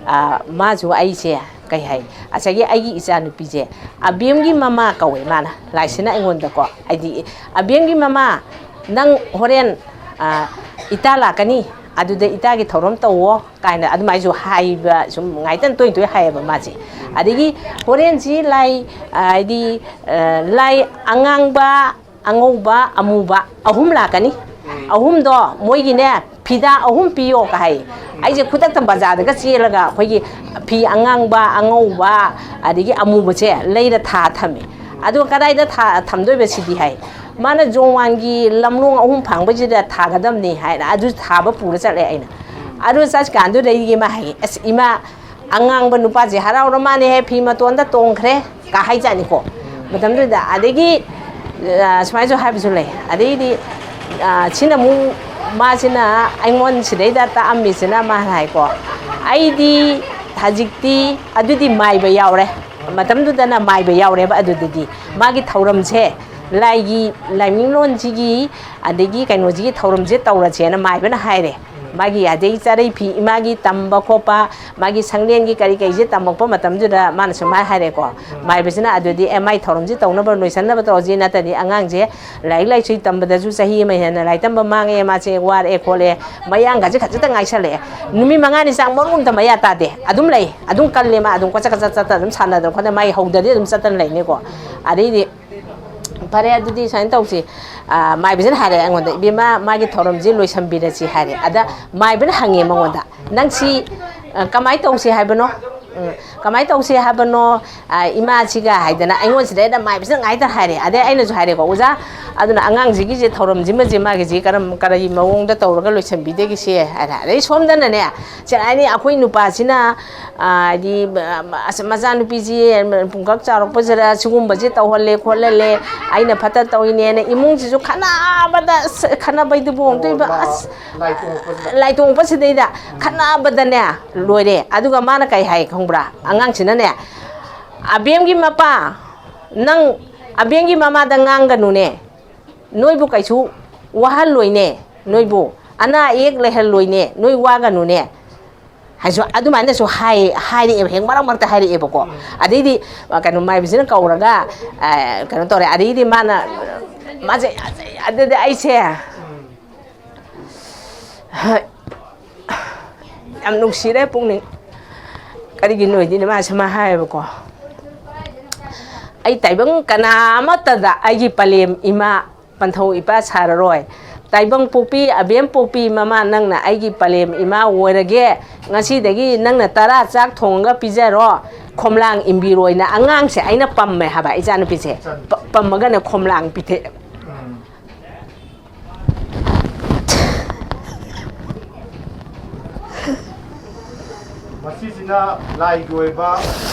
ꯑ, ꯃꯥꯁꯨ ꯑꯩꯁꯦ ꯀꯩ ꯍꯥꯏ, ꯉꯁꯥꯏꯒꯤ ꯑꯩꯒꯤ ꯏꯆꯥꯅꯨꯄꯤꯁꯦ ꯑꯕꯦꯝꯒꯤ ꯃꯃꯥ ꯀꯧꯋꯦ ꯃꯥꯅ, ꯂꯥꯏꯁꯤꯅ ꯑꯩꯉꯣꯟꯗꯀꯣ꯫ ꯍꯥꯏꯗꯤ, "ꯑꯕꯦꯝꯒꯤ ꯃꯃꯥ, ꯅꯪ ꯍꯣꯔꯦꯟ, ꯑ, ꯏꯇꯥ ꯂꯥꯛꯀꯅꯤ, ꯑꯗꯨꯗ ꯏꯇꯥꯒꯤ ꯊꯧꯔꯝ ꯇꯧꯋꯣ" ꯀꯥꯏꯅ ꯑꯗꯨꯃꯥꯏꯅꯁꯨ ꯍꯥꯏꯕ, ꯁꯨꯝ ꯉꯥꯏꯇꯟ ꯇꯣꯏ ꯇꯣꯏ ꯍꯥꯏꯌꯦꯕ ꯃꯥꯁꯦ꯫ ꯑꯗꯒꯤ ꯍꯣꯔꯦꯟꯁꯤ ꯂꯥꯏ, ꯑ, ꯍꯥꯏꯗꯤ, ꯑ, ꯂꯥꯏ ꯑꯉꯥꯡꯕ, ꯑꯉꯧꯕ, ꯑꯃꯨꯕ ꯑꯍꯨꯝ ꯂꯥꯛꯀꯅꯤ꯫ ꯑꯍꯨꯝꯗꯣ ꯃꯣꯏꯒꯤꯅꯦ ꯐꯤꯗꯥ ꯑꯍꯨꯝ ꯄꯤꯌꯣ ꯀ ꯍꯥꯏ꯫ ꯑꯩꯁꯦ ꯈꯨꯗꯛꯇ ꯕꯖꯥꯔꯗꯒ ꯆꯦꯜꯂꯒ ꯑꯩꯈꯣꯏꯒꯤ ꯐꯤ ꯑꯉꯥꯡꯕ, ꯑꯉꯧꯕ, ꯑꯗꯒꯤ ꯑꯃꯨꯕꯁꯦ ꯂꯩꯔ ꯊꯥ ꯊꯝꯃꯦ꯫ ꯑꯗꯨꯒ ꯀꯗꯥꯏꯗ ꯊꯥ ꯊꯝꯗꯣꯏꯕ ꯁꯤꯗꯤ ꯍꯥꯏ꯫ ꯃꯥꯅ ꯖꯣꯡꯋꯥꯟꯒꯤ ꯂꯝꯂꯣꯡ ꯑꯍꯨꯝ ꯐꯥꯡꯕꯁꯤꯗ ꯊꯥꯒꯗꯕꯅꯤ ꯍꯥꯏꯅ ꯑꯗꯨ ꯊꯥꯕ ꯄꯨꯔ ꯆꯠꯂꯦ ꯑꯩꯅ꯫ ꯑꯗꯨ ꯆꯠꯀꯥꯟꯗꯨꯗ ꯑꯩꯒꯤ ꯃꯥ ꯍꯥꯏꯌꯦ, "ꯑꯁ ꯏꯃꯥ, ꯑꯉꯥꯡꯕ ꯅꯨꯄꯥꯁꯦ ꯍꯔꯥꯎꯔ ꯃꯥꯅꯦꯍꯦ, ꯐꯤ ꯃꯇꯣꯟꯗ ꯇꯣꯡꯈ꯭ꯔꯦ" ꯀ ꯍꯥꯏꯖꯥꯠꯅꯤꯀꯣ꯫ ꯃꯇꯝꯗꯨꯗ ꯑꯗꯒꯤ, ꯑ, ꯁꯨꯃꯥꯏꯅꯁꯨ ꯍꯥꯏꯕꯁꯨ ꯂꯩ꯫ ꯑꯗꯩꯗꯤ, ꯑ, ꯁꯤꯅ ꯑꯃꯨꯛ ꯃꯥꯁꯤꯅ ꯑꯩꯉꯣꯟ ꯁꯤꯗꯩꯗ ꯇꯥꯛꯑꯝꯃꯤꯁꯤꯅ ꯃꯥꯅ ꯍꯥꯏꯀꯣ, "ꯑꯩꯗꯤ ꯍꯧꯖꯤꯛꯇꯤ ꯑꯗꯨꯗꯤ ꯃꯥꯏꯕ ꯌꯥꯎꯔꯦ"꯫ ꯃꯇꯝꯗꯨꯗꯅ ꯃꯥꯏꯕ ꯌꯥꯎꯔꯦꯕ꯫ ꯑꯗꯨꯗꯗꯤ ꯃꯥꯒꯤ ꯊꯧꯔꯝꯁꯦ, ꯂꯥꯏꯒꯤ, ꯂꯥꯏꯅꯤꯡꯂꯣꯟꯁꯤꯒꯤ ꯑꯗꯒꯤ ꯀꯩꯅꯣꯁꯤꯒꯤ ꯊꯧꯔꯝꯁꯦ ꯇꯧꯔꯁꯦꯅ ꯃꯥꯏꯕꯅ ꯍꯥꯏꯔꯦ꯫ ꯃꯥꯒꯤ ꯑꯗꯩ ꯆꯥꯔꯩ ꯐꯤ ꯏꯃꯥꯒꯤ ꯇꯝꯕ ꯈꯣꯠꯄ, ꯃꯥꯒꯤ ꯁꯪꯂꯦꯟꯒꯤ ꯀꯔꯤ ꯀꯔꯤꯁꯦ ꯇꯝꯃꯛꯄ ꯃꯇꯝꯗꯨꯗ ꯃꯥꯅ ꯁꯨꯃꯥꯏꯅ ꯍꯥꯏꯔꯦꯀꯣ, "ꯃꯥꯏꯕꯁꯤꯅ ꯑꯗꯨꯗꯤ ꯑꯦ ꯃꯥꯏ ꯊꯧꯔꯝꯁꯤ ꯇꯧꯅꯕ ꯂꯣꯏꯁꯟꯅꯕ ꯇꯧꯔꯁꯤ, ꯅꯠꯇ꯭ꯔꯗꯤ ꯑꯉꯥꯡꯁꯦ ꯂꯥꯏꯔꯤꯛ ꯂꯥꯏꯁꯨ ꯇꯝꯕꯗꯁꯨ ꯆꯍꯤ ꯑꯃ ꯍꯦꯟꯅ ꯂꯥꯏꯔꯤꯛ ꯇꯝꯕ ꯃꯥꯡꯉꯦ, ꯃꯥꯁꯦ ꯋꯥꯔꯛꯑꯦ ꯈꯣꯠꯂꯦ, ꯃꯌꯥꯡꯒꯁꯦ ꯈꯖꯤꯛꯇ ꯉꯥꯏꯁꯜꯂꯛꯑꯦ, ꯅꯨꯃꯤꯠ ꯃꯉꯥꯅꯤ ꯆꯥꯡ ꯃꯔꯨ ꯑꯝꯇ ꯃꯌꯥ ꯇꯥꯗꯦ, ꯑꯗꯨꯝ ꯂꯩ, ꯑꯗꯨꯝ ꯀꯜꯂꯦ, ꯃꯥ ꯑꯗꯨꯝ ꯀꯣꯆꯠ ꯀꯆꯠ ꯆꯠꯇꯅ ꯑꯗꯨꯝ ꯁꯥꯟꯅꯗꯅ ꯈꯣꯠꯇꯅ ꯃꯥꯏ ꯍꯧꯗꯗꯤ ꯑꯗꯨꯝ ꯆꯠꯇꯅ ꯂꯩꯅꯤꯀꯣ"꯫ ꯑꯗꯩꯗꯤ ꯐꯔꯦ, ꯑꯗꯨꯗꯤ ꯁꯨꯃꯥꯏꯅ ꯇꯧꯁꯤ, ꯑ, ꯃꯥꯏꯕꯁꯤꯅ ꯍꯥꯏꯔꯦ ꯑꯩꯉꯣꯟꯗ, "ꯏꯕꯦꯝꯃ, ꯃꯥꯒꯤ ꯊꯧꯔꯝꯁꯤ ꯂꯣꯏꯁꯟꯕꯤꯔꯁꯤ" ꯍꯥꯏꯔꯦ꯫ ꯑꯗ ꯃꯥꯏꯕꯅ ꯍꯪꯉꯦ ꯃꯉꯣꯟꯗ, "ꯅꯪ ꯁꯤ, ꯑ, ꯀꯃꯥꯏꯅ ꯇꯧꯁꯤ ꯍꯥꯏꯕꯅꯣ? ꯎꯝ, ꯀꯃꯥꯏꯅ ꯇꯧꯁꯤ ꯍꯥꯏꯕꯅꯣ, ꯑ, ꯏꯃꯥꯁꯤꯒ?" ꯍꯥꯏꯗꯅ ꯑꯩꯉꯣꯟꯁꯤꯗ ꯑꯩꯅ ꯃꯥꯏꯕꯁꯤꯅ ꯉꯥꯏꯇ ꯍꯥꯏꯔꯦ꯫ ꯑꯗꯩ ꯑꯩꯅꯁꯨ ꯍꯥꯏꯔꯦꯀꯣ, "ꯑꯣꯖꯥ, ꯑꯗꯨꯅ ꯑꯉꯥꯡꯁꯤꯒꯤꯁꯦ ꯊꯧꯔꯝꯁꯤꯃꯁꯦ ꯃꯥꯒꯤꯁꯤ ꯀꯔꯝ, ꯀꯔꯤ ꯃꯑꯣꯡꯗ ꯇꯧꯔꯒ ꯂꯣꯏꯁꯟꯕꯤꯗꯒꯦꯁꯦ?" ꯍꯥꯏꯔꯦ꯫ ꯑꯗꯩ ꯁꯣꯝꯗꯅꯅꯦ, ꯁꯦ ꯍꯥꯏꯅꯤ, ꯑꯩꯈꯣꯏ ꯅꯨꯄꯥꯁꯤꯅ, ꯑ, ꯍꯥꯏꯗꯤ, ꯑ, ꯑꯁ, ꯃꯆꯥꯅꯨꯄꯤꯁꯤ ꯄꯨꯡꯀꯛ ꯆꯥꯎꯔꯛꯄꯁꯤꯗ ꯁꯤꯒꯨꯝꯕꯁꯤ ꯇꯧꯍꯜꯂꯦ ꯈꯣꯠꯍꯜꯂꯦ, ꯑꯩꯅ ꯐꯠꯇ ꯇꯧꯔꯤꯅꯦꯅ ꯏꯃꯨꯡꯁꯤꯁꯨ ꯈꯠꯅꯕꯗ, ꯑꯁ, ꯈꯠꯅꯕꯩꯗꯨꯕꯨ ꯑꯣꯟꯊꯣꯛꯏꯕ, ꯑꯣ, ꯑꯁ, ꯂꯥꯏ ꯇꯣꯡꯉꯛꯄꯁꯤꯗ꯫ ꯂꯥꯏ ꯇꯣꯡꯉꯛꯄꯁꯤꯗꯩꯗ ꯈꯠꯅꯕꯗꯅꯦ ꯂꯣꯏꯔꯦ꯫ ꯑꯗꯨꯒ ꯃꯥꯅ ꯀꯩ ꯍꯥꯏ ꯈꯪꯕ꯭ꯔꯥ? ꯑꯉꯥꯡꯁꯤꯅꯅꯦ, "ꯑꯕꯦꯝꯒꯤ ꯃꯄꯥ, ꯅꯪ ꯑꯕꯦꯝꯒꯤ ꯃꯃꯥꯗ ꯉꯥꯡꯒꯅꯨꯅꯦ, ꯅꯣꯏꯕꯨ ꯀꯩꯁꯨ ꯋꯥꯍꯜꯂꯣꯏꯅꯦ, ꯅꯣꯏꯕꯨ ꯑꯅꯥ ꯑꯌꯦꯛ ꯂꯩꯍꯜꯂꯣꯏꯅꯦ, ꯅꯣꯏ ꯋꯥꯒꯅꯨꯅꯦ" ꯍꯥꯏꯁꯨ ꯑꯗꯨꯃꯥꯏꯅꯁꯨ ꯍꯥꯏ-, ꯍꯥꯏꯔꯛꯑꯦꯕ, ꯍꯦꯛ ꯃꯔꯛ ꯃꯔꯛꯇ ꯍꯥꯏꯔꯛꯑꯦꯕꯀꯣ꯫ ꯑꯗꯩꯗꯤ, ꯑ, ꯀꯩꯅꯣ, ꯃꯥꯏꯕꯁꯤꯅ ꯀꯧꯔꯒ, ꯑ, ꯀꯩꯅꯣ ꯇꯧꯔꯦ꯫ ꯑꯗꯩꯗꯤ ꯃꯥꯅ, ꯃꯥꯁꯦ, ꯑꯗꯨꯗꯤ ꯑꯩꯁꯦ ꯌꯥꯝ ꯅꯨꯡꯁꯤꯔꯦ ꯄꯨꯛꯅꯤꯡ꯫ ꯀꯔꯤꯒꯤꯅꯣ ꯍꯥꯏꯗꯤ ꯃꯥ ꯁꯨꯃꯥꯏꯅ ꯍꯥꯏꯌꯦꯕꯀꯣ, "ꯑꯩ ꯇꯥꯏꯕꯪ ꯀꯅꯥ ꯑꯃꯠꯇꯗ ꯑꯩꯒꯤ ꯄꯂꯦꯝ ꯏꯃꯥ ꯄꯟꯊꯧ ꯏꯄꯥ ꯁꯥꯔꯔꯣꯏ, ꯇꯥꯏꯕꯪ ꯄꯣꯛꯄꯤ, ꯑꯕꯦꯝ ꯄꯣꯛꯄꯤ, ꯃꯃꯥ ꯅꯪꯅ ꯑꯩꯒꯤ ꯄꯂꯦꯝ ꯏꯃꯥ ꯑꯣꯏꯔꯒꯦ, ꯉꯁꯤꯗꯒꯤ ꯅꯪꯅ ꯇꯔꯥ ꯆꯥꯛ ꯊꯣꯡꯉꯒ ꯄꯤꯖꯔꯣ, ꯈꯣꯝꯂꯥꯡ ꯏꯝꯕꯤꯔꯣꯏꯅ ꯑꯉꯥꯡꯁꯦ ꯑꯩꯅ ꯄꯝꯃꯦ ꯍꯥꯏꯕ, ꯏꯆꯥꯅꯨꯄꯤꯁꯦ꯫ ꯄ-, ꯄꯝꯃꯒꯅꯦ ꯈꯣꯝꯂꯥꯡ ꯄꯤꯊꯛꯑꯦ꯫ ꯃꯁꯤꯁꯤꯅ ꯂꯥꯏꯒꯤ ꯑꯣꯏꯕ, ꯑ,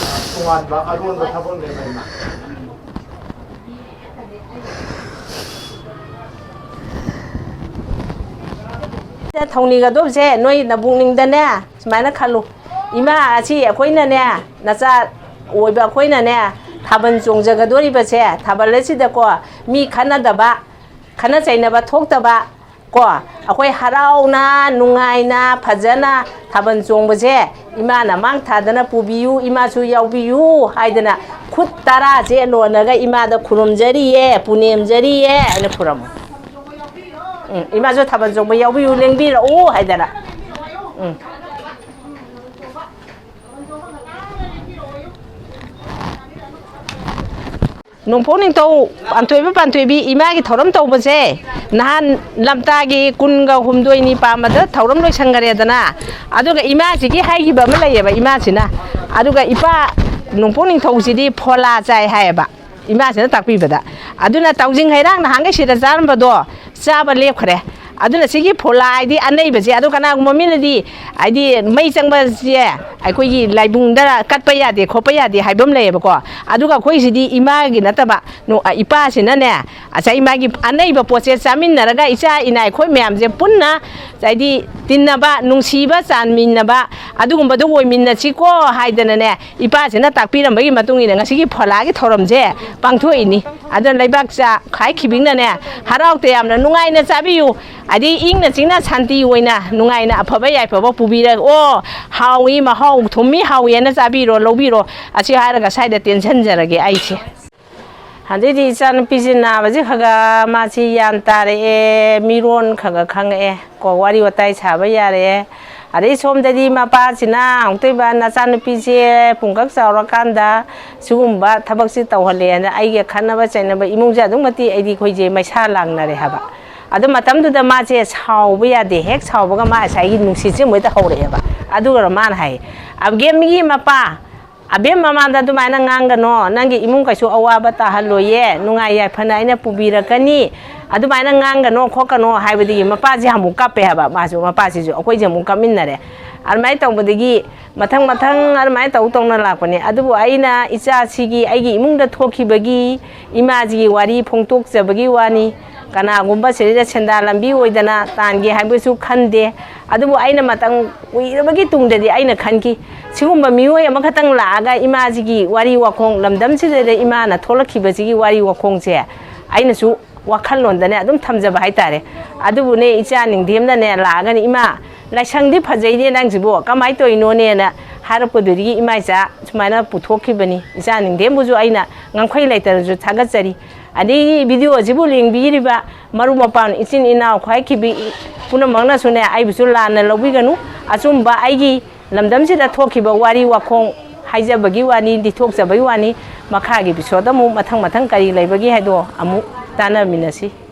ꯇꯣꯉꯥꯟꯕ ꯑꯔꯣꯟꯕ ꯊꯕꯛꯅꯦꯕ, ꯏꯃꯥ꯫ ꯊꯧꯅꯤꯒꯗꯧꯕꯁꯦ ꯅꯣꯏ ꯅꯕꯨꯛꯅꯤꯡꯗꯅꯦ ꯁꯨꯃꯥꯏꯅ ꯈꯜꯂꯨ, "ꯏꯃꯥ ꯑꯁꯤ ꯑꯩꯈꯣꯏꯅꯅꯦ, ꯅꯆꯥ ꯑꯣꯏꯕ ꯑꯩꯈꯣꯏꯅꯅꯦ, ꯊꯥꯕꯜ ꯆꯣꯡꯖꯒꯗꯣꯔꯤꯕꯁꯦ, ꯊꯥꯕꯜ ꯑꯁꯤꯗꯀꯣ ꯃꯤ ꯈꯠꯅꯗꯕ, ꯈꯠꯅ ꯆꯩꯅꯕ ꯊꯣꯛꯇꯕ, ꯀꯣ, ꯑꯩꯈꯣꯏ ꯍꯔꯥꯎꯅ, ꯅꯨꯡꯉꯥꯏꯅ, ꯐꯖꯅ ꯊꯥꯕꯜ ꯆꯣꯡꯕꯁꯦ ꯏꯃꯥꯅ ꯃꯥꯡ ꯊꯥꯗꯅ ꯄꯨꯕꯤꯌꯨ, ꯏꯃꯥꯁꯨ ꯌꯥꯎꯕꯤꯌꯨ" ꯍꯥꯏꯗꯅ ꯈꯨꯠ ꯇꯔꯥꯁꯦ ꯂꯣꯟꯅꯒ ꯏꯃꯥꯗ ꯈꯨꯔꯨꯝꯖꯔꯤꯌꯦ, ꯄꯨꯅꯦꯝꯖꯔꯤꯌꯦ ꯍꯥꯏꯅ ꯈꯨꯔꯝꯃꯨ꯫ ꯎꯝ, "ꯏꯃꯥꯁꯨ ꯊꯥꯕꯜ ꯆꯣꯡꯕ ꯌꯥꯎꯕꯤꯌꯨ, ꯂꯦꯡꯕꯤꯔꯛꯎ" ꯍꯥꯏꯗꯅ꯫ ꯎꯝ꯫ ꯅꯣꯡꯄꯣꯛ ꯅꯤꯡꯊꯧ ꯄꯥꯟꯊꯣꯏꯕ ꯄꯥꯟꯊꯣꯏꯕꯤ ꯏꯃꯥꯒꯤ ꯊꯧꯔꯝ ꯇꯧꯕꯁꯦ ꯅꯍꯥꯟ ꯂꯝꯇꯥꯒꯤ ꯀꯨꯟꯒ ꯍꯨꯝꯗꯣꯏꯅꯤ ꯄꯥꯝꯕꯗ ꯊꯧꯔꯝ ꯂꯣꯏꯁꯟꯈꯔꯦꯗꯅ, ꯑꯗꯨꯒ ꯏꯃꯥꯁꯤꯒꯤ ꯍꯥꯏꯈꯤꯕ ꯑꯃ ꯂꯩꯌꯦꯕ, ꯏꯃꯥꯁꯤꯅ, ꯑꯗꯨꯒ ꯏꯄꯥ ꯅꯣꯡꯄꯣꯛ ꯅꯤꯡꯊꯧꯁꯤꯗꯤ ꯐꯣꯂꯥ ꯆꯥꯏ ꯍꯥꯏꯌꯦꯕ ꯏꯃꯥꯁꯤꯅ ꯇꯥꯛꯄꯤꯕꯗ꯫ ꯑꯗꯨꯅ ꯇꯥꯎꯖꯤꯡ ꯍꯩꯔꯥꯡ ꯅꯍꯥꯟꯈꯩ ꯁꯤꯗ ꯆꯥꯔꯝꯕꯗꯣ ꯆꯥꯕ ꯂꯦꯞꯈ꯭ꯔꯦ꯫ ꯑꯗꯨꯅ ꯁꯤꯒꯤ ꯐꯣꯂꯥ ꯍꯥꯏꯗꯤ ꯑꯅꯩꯕꯁꯦ, ꯑꯗꯣ ꯀꯅꯥꯒꯨꯝꯕ ꯃꯤꯅꯗꯤ ꯍꯥꯏꯗꯤ ꯃꯩ ꯆꯪꯕꯁꯦ ꯑꯩꯈꯣꯏꯒꯤ ꯂꯥꯏꯕꯨꯡꯗ ꯀꯠꯄ ꯌꯥꯗꯦ, ꯈꯣꯠꯄ ꯌꯥꯗꯦ ꯍꯥꯏꯕ ꯑꯃ ꯂꯩꯌꯦꯕꯀꯣ꯫ ꯑꯗꯨꯒ ꯑꯩꯈꯣꯏꯁꯤꯗꯤ ꯏꯃꯥꯒꯤ ꯅꯠꯇꯕ, ꯅꯣ-, ꯑ, ꯏꯄꯥꯁꯤꯅꯅꯦ, ꯉꯁꯥꯏ ꯃꯥꯒꯤ ꯑꯅꯩꯕ ꯄꯣꯠꯁꯦ ꯆꯥꯃꯤꯟꯅꯔꯒ ꯏꯆꯥ ꯏꯅꯥ ꯑꯩꯈꯣꯏ ꯃꯌꯥꯝꯁꯦ ꯄꯨꯟꯅ ꯍꯥꯏꯗꯤ ꯇꯤꯟꯅꯕ, ꯅꯨꯡꯁꯤꯕ, ꯆꯥꯟꯃꯤꯟꯅꯕ ꯑꯗꯨꯒꯨꯝꯕꯗꯣ ꯑꯣꯏꯃꯤꯟꯅꯁꯤꯀꯣ ꯍꯥꯏꯗꯅꯅꯦ, ꯏꯄꯥꯁꯤꯅ ꯇꯥꯛꯄꯤꯔꯝꯕꯒꯤ ꯃꯇꯨꯡ ꯏꯟꯅ ꯉꯁꯤꯒꯤ ꯐꯣꯂꯥꯒꯤ ꯊꯧꯔꯝꯁꯦ ꯄꯥꯡꯊꯣꯛꯏꯅꯤ꯫ ꯑꯗꯨꯅ ꯂꯩꯕꯥꯛ ꯆꯥ ꯈ꯭ꯋꯥꯏ ꯈꯤꯕꯤꯛꯅꯅꯦ, ꯍꯔꯥꯎ ꯇꯌꯥꯝꯅ ꯅꯨꯡꯉꯥꯏꯅ ꯆꯥꯕꯤꯌꯨ꯫ ꯑꯗꯩ ꯏꯪꯅ ꯆꯤꯛꯅ ꯁꯥꯟꯇꯤ ꯑꯣꯏꯅ ꯅꯨꯡꯉꯥꯏꯅ ꯑꯐꯕ ꯌꯥꯏꯐꯕ ꯄꯨꯕꯤꯔꯛꯑꯣ꯫ ꯍꯥꯎꯏ, ꯃꯍꯥꯎ ꯊꯨꯝꯃꯤ, ꯍꯥꯎꯏ ꯍꯥꯏꯅ ꯆꯥꯕꯤꯔꯣ, ꯂꯧꯕꯤꯔꯣ꯫ ꯑꯁꯤ ꯍꯥꯏꯔꯒ ꯁ꯭ꯋꯥꯏꯗ ꯇꯦꯟꯁꯟꯖꯔꯒꯦ ꯑꯩꯁꯦ꯫ ꯑꯗꯩꯗꯤ ꯏꯆꯥꯅꯨꯄꯤꯁꯦ ꯅꯥꯕꯁꯦ ꯈꯔ ꯈꯔ ꯃꯥꯁꯤ ꯒ꯭ꯌꯥꯟ ꯇꯥꯔꯛꯑꯦ, ꯃꯤꯔꯣꯟ ꯈꯔ ꯈꯔ ꯈꯪꯉꯛꯑꯦ ꯀꯣ, ꯋꯥꯔꯤ ꯋꯥꯇꯥꯏ ꯁꯥꯕ ꯌꯥꯔꯛꯑꯦ꯫ ꯑꯗꯩ ꯁꯣꯝꯗꯗꯤ ꯃꯄꯥꯁꯤꯅ ꯑꯃꯨꯛꯇꯣꯏꯕ ꯅꯆꯥꯅꯨꯄꯤꯁꯦ ꯄꯨꯡꯀꯛ ꯆꯥꯎꯔꯀꯥꯟꯗ ꯁꯤꯒꯨꯝꯕ ꯊꯕꯛꯁꯤ ꯇꯧꯍꯜꯂꯦꯅ ꯑꯩꯒ ꯈꯠꯅꯕ ꯆꯩꯅꯕ, ꯏꯃꯨꯡꯁꯦ ꯑꯗꯨꯛ ꯃꯇꯤꯛ ꯑꯩꯗꯤ ꯑꯩꯈꯣꯏꯁꯦ ꯃꯩꯁꯥ ꯂꯥꯡꯅꯔꯦ ꯍꯥꯏꯕ꯫ ꯑꯗꯨ ꯃꯇꯝꯗꯨꯗ ꯃꯥꯁꯦ ꯁꯥꯎꯕ ꯌꯥꯗꯦ꯫ ꯍꯦꯛ ꯁꯥꯎꯕꯒ ꯃꯥ ꯉꯁꯥꯏꯒꯤ ꯅꯨꯡꯁꯤꯠꯁꯦ ꯑꯃꯨꯛ ꯍꯦꯛꯇ ꯍꯧꯔꯛꯑꯦꯕ꯫ ꯑꯗꯨꯒ ꯃꯥꯅ ꯍꯥꯏ, "ꯑꯕꯦꯝꯒꯤ ꯃꯄꯥ, ꯑꯕꯦꯝ ꯃꯃꯥꯡꯗ ꯑꯗꯨꯃꯥꯏꯅ ꯉꯥꯡꯒꯅꯣ, ꯅꯪꯒꯤ ꯏꯃꯨꯡ ꯀꯩꯁꯨ ꯑꯋꯥꯕ ꯇꯥꯍꯜꯂꯣꯏꯌꯦ, ꯅꯨꯡꯉꯥꯏ ꯌꯥꯏꯐꯅ ꯑꯩꯅ ꯄꯨꯕꯤꯔꯛꯀꯅꯤ, ꯑꯗꯨꯃꯥꯏꯅ ꯉꯥꯡꯒꯅꯣ ꯈꯣꯠꯀꯅꯣ" ꯍꯥꯏꯕꯗꯒꯤ ꯃꯄꯥꯁꯦ ꯑꯃꯨꯛ ꯀꯞꯄꯦ ꯍꯥꯏꯕ꯫ ꯃꯥꯁꯨ, ꯃꯄꯥꯁꯤꯁꯨ ꯑꯩꯈꯣꯏꯁꯦ ꯑꯃꯨꯛ ꯀꯞꯃꯤꯟꯅꯔꯦ꯫ ꯑꯗꯨꯃꯥꯏꯅ ꯇꯧꯕꯗꯒꯤ ꯃꯊꯪ ꯃꯊꯪ ꯑꯗꯨꯃꯥꯏꯅ ꯇꯧ ꯇꯧꯅ ꯂꯥꯛꯄꯅꯦ꯫ ꯑꯗꯨꯕꯨ ꯑꯩꯅ ꯏꯆꯥꯁꯤꯒꯤ, ꯑꯩꯒꯤ ꯏꯃꯨꯡꯗ ꯊꯣꯛꯈꯤꯕꯒꯤ ꯏꯃꯥꯁꯤꯒꯤ ꯋꯥꯔꯤ ꯐꯣꯡꯗꯣꯛꯆꯕꯒꯤ ꯋꯥꯅꯤ꯫ ꯀꯅꯥꯒꯨꯝꯕ ꯁꯤꯗꯩꯗ ꯁꯦꯟꯗꯥꯟ ꯂꯝꯕꯤ ꯑꯣꯏꯗꯅ ꯇꯥꯟꯒꯦ ꯍꯥꯏꯕꯁꯨ ꯈꯟꯗꯦ꯫ ꯑꯗꯨꯕꯨ ꯑꯩꯅ ꯃꯇꯝ ꯀꯨꯏꯔꯕꯒꯤ ꯇꯨꯡꯗꯗꯤ ꯑꯩꯅ ꯈꯟꯈꯤ, ꯁꯤꯒꯨꯝꯕ ꯃꯤꯑꯣꯏ ꯑꯃꯈꯛꯇꯪ ꯂꯥꯛꯑꯒ ꯏꯃꯥꯁꯤꯒꯤ ꯋꯥꯔꯤ ꯋꯥꯈꯣꯡ, ꯂꯝꯗꯝꯁꯤꯗꯩꯗ ꯏꯃꯥꯅ ꯊꯣꯛꯂꯛꯈꯤꯕꯁꯤꯒꯤ ꯋꯥꯔꯤ ꯋꯥꯈꯣꯡꯁꯦ ꯑꯩꯅꯁꯨ ꯋꯥꯈꯜꯂꯣꯟꯗꯅꯦ ꯑꯗꯨꯝ ꯊꯝꯖꯕ ꯍꯥꯏꯇꯥꯔꯦ꯫ ꯑꯗꯨꯕꯨꯅꯦ, ꯏꯆꯥ ꯅꯤꯡꯊꯦꯝꯅꯅꯦ ꯂꯥꯛꯑꯒꯅꯤ, "ꯏꯃꯥ, ꯂꯥꯏꯁꯪꯗꯤ ꯐꯖꯩꯅꯦ ꯅꯪꯁꯤꯕꯨ, ꯀꯃꯥꯏꯅ ꯇꯧꯔꯤꯅꯣꯅꯦꯅ?" ꯍꯥꯏꯔꯛꯄꯗꯨꯗꯒꯤ ꯏꯃꯥ ꯏꯆꯥ ꯁꯨꯃꯥꯏꯅ ꯄꯨꯊꯣꯛꯈꯤꯕꯅꯤ꯫ ꯏꯆꯥ ꯅꯤꯡꯊꯦꯝꯕꯨꯁꯨ ꯑꯩꯅ ꯉꯝꯈꯩ ꯂꯩꯇꯅꯁꯨ ꯊꯥꯒꯠꯆꯔꯤ꯫ ꯑꯗꯒꯤ ꯚꯤꯗꯤꯑꯣꯁꯤꯕꯨ ꯌꯦꯡꯕꯤꯔꯤꯕ ꯃꯔꯨꯞ ꯃꯄꯥꯡ, ꯏꯆꯤꯟ ꯏꯅꯥꯎ ꯈ꯭ꯋꯥꯏꯈꯤꯕꯤ ꯄꯨꯝꯅꯃꯛꯅꯁꯨꯅꯦ, ꯑꯩꯕꯨꯁꯨ ꯂꯥꯟꯅ ꯂꯧꯕꯤꯒꯅꯨ꯫ ꯑꯆꯨꯝꯕ ꯑꯩꯒꯤ ꯂꯝꯗꯝꯁꯤꯗ ꯊꯣꯛꯈꯤꯕ ꯋꯥꯔꯤ ꯋꯥꯈꯣꯡ ꯍꯥꯏꯖꯕꯒꯤ ꯋꯥꯅꯤ, ꯂꯤꯊꯣꯛꯆꯕꯒꯤ ꯋꯥꯅꯤ꯫ ꯃꯈꯥꯒꯤ ꯏꯄꯤꯁꯣꯗ ꯑꯃꯨꯛ ꯃꯊꯪ ꯃꯊꯪ ꯀꯔꯤ ꯂꯩꯕꯒꯦ ꯍꯥꯏꯗꯣ ꯑꯃꯨꯛ ꯇꯥꯟꯅꯃꯤꯟꯅꯁꯤ꯫